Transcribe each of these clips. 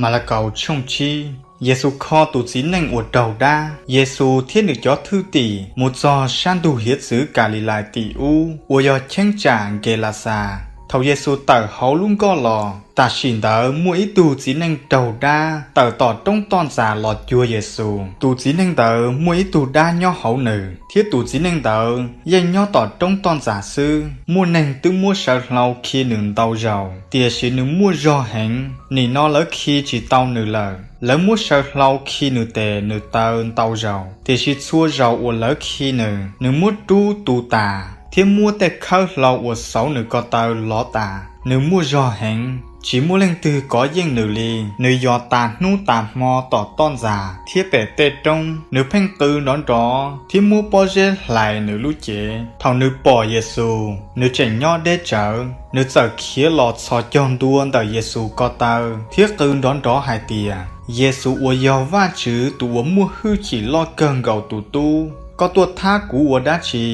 Malakaus tshooj tsib. Yexus kho tus txiv neej uas raug dab. Yexus thiab nws cov thwj tim mus txog sab ntug hiav txwv Kalilais tim ub uas yog cheeb tsam Nkelixas. Thaum Yexus tawm hauv lub nkoj los, tam sim ntawd muaj ib tug txiv neej raug dab tawm tom roob toj ntxas los cuag Yexus. Tus txiv neej ntawd muaj ib tug dab nyob hauv nws, thiab tus txiv neej ntawd yeej nyob tom roob toj ntxas xwb. Muaj neeg twb muab saw hlau khi nws ntau zaus, tiam sis nws muaj zog heev, nim no lawv khi tsis tau nws lawm. Lawv muab saw hlau khi nws tes nws taw ntau zaus, tiam sis txhua zaus uas lawv khi nws, nws muab rub tu tas thiab muab tej khawb hlau uas xauv nws ko taw lov tas. Nws muaj zog heev, tsis muaj leej twg kov yeej nws li. Nws yos tas hnub tas hmo tom toj ntxas thiab pem tej roob. Nws pheej qw nrov nrov thiab muab pob zeb hlais nws lub cev. Thaum nws pom Yexus, nws tseem nyob deb tsawv, nws txawm khiav los txhos caug ntua ntawm Yexus ko taw thiab qw nrov nrov hais tias, Yexus uas yog Vajtswv tus uas muaj hwj chim loj kawg nkaus tus Tub, koj tuaj thab kuv ua dab tsi?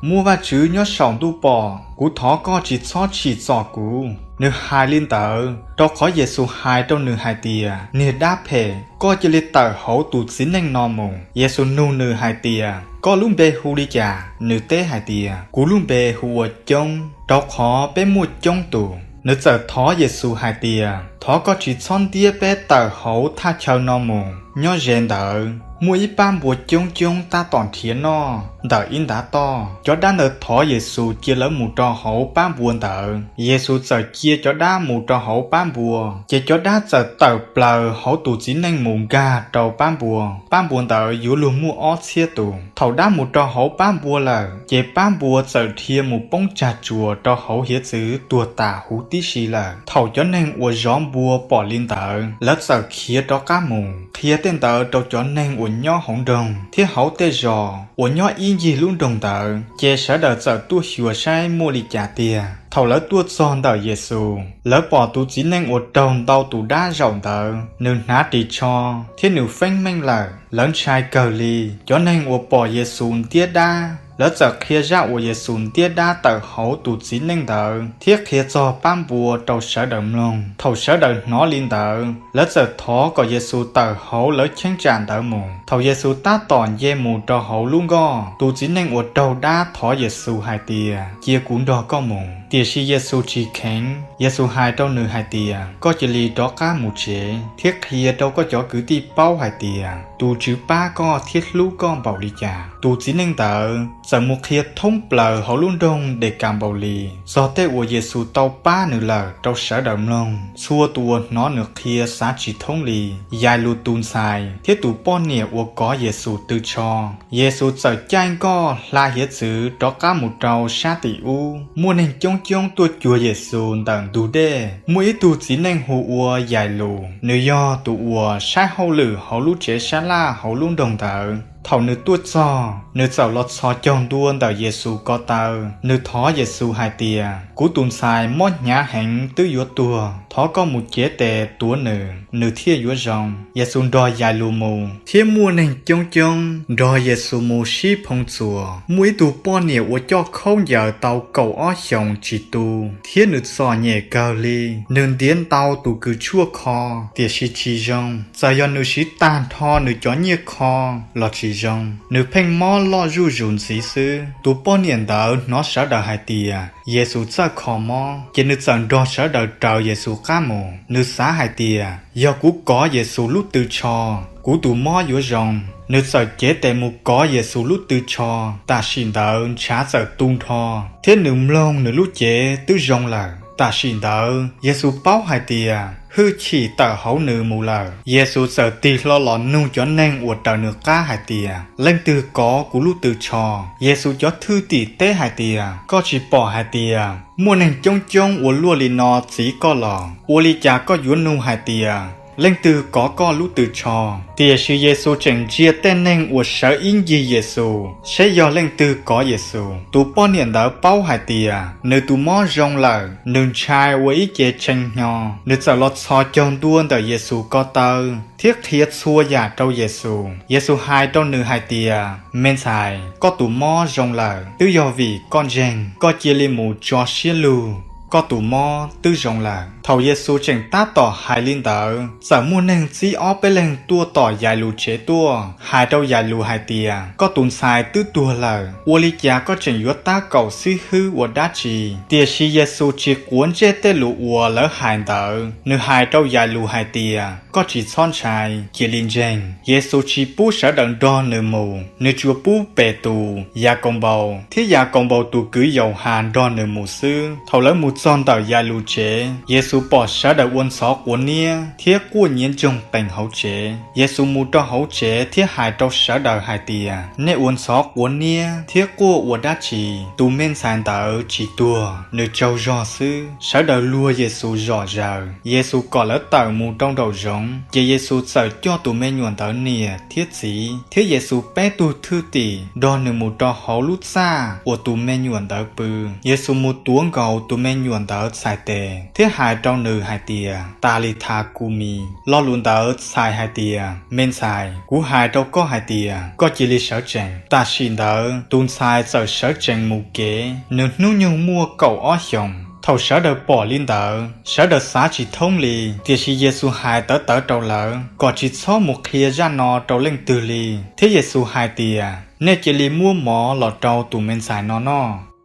Muaj Vajtswv nyob saum ntuj pom, kuv thov koj tsis txhob tsim txom kuv. Nws hais li ntawd, rau qhov Yexus hais rau nws hais tias, Niag dab phem, koj cia li tawm hauv tus txiv neej no mus. Yexus nug nws hais tias, Koj lub npe hu li cas? Nws teb hais tias, Kuv lub npe hu ua Coob, rau qhov peb muaj coob tus. Nws txawm thov Yexus hais tias, Thov koj tsis txhob ntiab peb tawm hauv thaj chaw no mus. Nyob ze ntawd, muaj ib pab npua coob coob tab tom nrhiav noj ntawm ib ntav toj. Cov dab ntawd thov Yexus cia lawv mus rau hauv pab npua ntawd. Yexus txawm cia cov dab mus rau hauv pab npua, ces cov dab txawm tawm plaws hauv tus txiv neej mus nkag rau pab npua. Pab npua ntawd yuav luag muaj ob txhiab tus. Thaum dab mus rau hauv pab npua lawm, ces pab npua txawm dhia mus poob tsag tsuas rau hauv hiav txwv tuag tas huv tib si lawm. Thaum cov neeg uas zov npua pom li ntawd, lawv txawm khiav rov qab mus qhia tej ntawd rau cov neeg uas nyob hauv nroog thiab hauv tej zos uas nyob ib ncig lub nroog ntawd, ces sawv daws txawm tuaj xyuas saib muaj li cas tiag. Thaum lawv tuaj txog ntawm Yexus, lawv pom tus txiv neej uas raug ntau tus dab zaum ntawd, nws hnav ris tsho thiab nws feeb meej lawm. Lawv ntshai kawg li. Cov neeg uas pom Yexus ntiab dab, lawv txawm qhia zaj uas Yexus ntiab dab tawm hauv tus txiv neej ntawd thiab qhia txog pab npua rau sawv daws mloog. Thaum sawv daws hnov li ntawd, lawv txawm thov kom Yexus tawm hauv lawv cheeb tsam ntawd mus. Thaum Yexus tab tom nce mus rau hauv lub nkoj, tus txiv neej uas raug dab thov Yexus hais tias, Cia kuv nrog koj mus. Tiam sis Yexus tsis kheev. Yexus hais rau nws hais tias, Koj cia li rov qab mus tsev thiab qhia rau koj cov kwv tij paub hais tias tus Tswv pab koj thiab hlub koj npaum li cas. Tus txiv neej ntawd txawm mus qhia thoob plaws hauv lub nroog Dekanpaulis txog tej uas Yexus tau pab nws lawm rau sawv daws mloog. Txhua tus uas hnov nws qhia xav tsis thoob li. Yailus tus ntxhais thiab tus poj niam uas kov Yexus tw tsho. Yexus txawm caij nkoj hla hiav txwv rov qab mus rau sab tim ub. Muaj neeg coob coob tuaj cuag Yexus ntawm ntug dej. Muaj ib tug txiv neej hu ua Yailus, nws yog tus uas saib hauj lwm hauv lub tsev sab laj hauv lub nroog ntawd. Thaum nws tuaj txog, nws txawm los txhos caug ntua ntawm Yexus ko taw. Nws thov Yexus hais tias, Kuv tus ntxhais mob hnyav heev twb yuav tuag. Thov koj mus cev tes tuav nws, nws thiaj yuav zoo. Yexus nrog Yailus mus, thiab muaj neeg coob coob nrog Yexus mus sib phoo txuas. Muaj ib tug poj niam uas coj khaub ncaws tau kaum ob xyoos tsis tu, thiab nws txom nyem kawg li. Nws ntiav ntau tus kws tshuaj kho, tiam sis tsis zoo. Txawm yog nws siv tag nrho nws cov nyiaj kho los tsis zoo, nws pheej mob loj zuj zus ntxiv xwb. Tus poj niam ntawd hnov sawv daws hais tias Yexus txawj kho mob, ces nws txawm nrog sawv daws raws Yexus qab mus. Nws xav hais tias, Yog kuv kov Yexus lub tw tsho, kuv tus mob yuav zoo. Nws txawm cev tes mus kov Yexus lub tw tsho. Tam sim ntawd ntshav txawm tu nrho, thiab nws mloog nws lub cev twb zoo lawm. Tam sim ntawd Yexus paub hais tias hwj chim tawm hauv nws mus lawm. Yexus txawm tig hlo los nug cov neeg uas raws nws qab hais tias, Leej twg kov kuv lub tw tsho? Yexus cov thwj tim teb hais tias, Koj tsis pom hais tias muaj neeg coob coob ua luaj li no txiv koj los? Ua li cas koj yuav nug hais tias, Leej twg kov koj lub tw tsho? Tiam sis Yexus tseem ntsia tej neeg uas sawv ib ncig Yexus seb yog leej twg kov Yexus. Tus poj niam ntawd paub hais tias nws tus mob zoo lawm, nws ntshai ua ib ce tshee hnyo. Nws txawm los txhos caug ntua ntawm Yexus ko taw thiab qhia txhua yam rau Yexus. Yexus hais rau nws hais tias, Me ntxhais, koj tus mob zoo lawm, twb yog vim koj ntseeg. Koj cia li mus tso siab lug. Koj tus mob twb zoo lawm. Thaum Yexus tseem tab tom hais li ntawd, txawm muaj neeg txib ob peb leeg tuaj tom Yailus tsev tuaj, hais rau Yailus hais tias, Koj tus ntxhais twb tuag lawm, ua li cas koj tseem yuav tab kaum xib hwb ua dab tsi? Tiam sis Yexus tsis quav ntsej tej lus uas lawv hais ntawd, nws hais rau Yailus hais tias, Koj tsis txhob ntshai, cia li ntseeg. Yexus tsis pub sawv daws nrog nws mus, nws tsuas pub Petus, Yakaunpaus thiab Yakaunpaus tus kwv Yauhas nrog nws mus xwb. Thaum lawv mus txog ntawm Yailus tsev, Yexus pom sawv daws ua ntxhov quav niab thiab quaj nyiav ntsoog qees hauv tsev. Yexus mus rau hauv tsev thiab hais rau sawv daws hais tias, Nej ua ntxhov quav niab thiab quaj ua dab tsi? Tus me ntxhais ntawd tsis tuag, nws tsaug zog xwb. Sawv daws luag Yexus zom zaws. Yexus kom lawv tawm mus rau nraum zoov, ces Yexus txawm coj tus me nyuam ntawd niam thiab txiv thiab Yexus peb tug thwj tim nrog nws mus rau hauv lub txaj uas tus me nyuam ntawd pw. Yexus mus tuav nkaus tus me nyuam ntawd txhais tes thiab hais rau nws hais tias, Talithas ku mis, lo lus ntawd txhais hais tias, Me ntxhais, kuv hais rau koj hais tias, koj cia li sawv tsees. Tam sim ntawd tus ntxhais txawm sawv tsees mus kev, nws hnub nyoog muaj kaum ob xyoos. Thaum sawv daws pom li ntawd, sawv daws xav tsis thoob li. Tiam sis Yexus hais tawv tawv rau lawv kom tsis txhob mus qhia zaj no rau leej twg li, thiab Yexus hais tias, Nej cia li muab mov los rau tus me ntxhais no noj.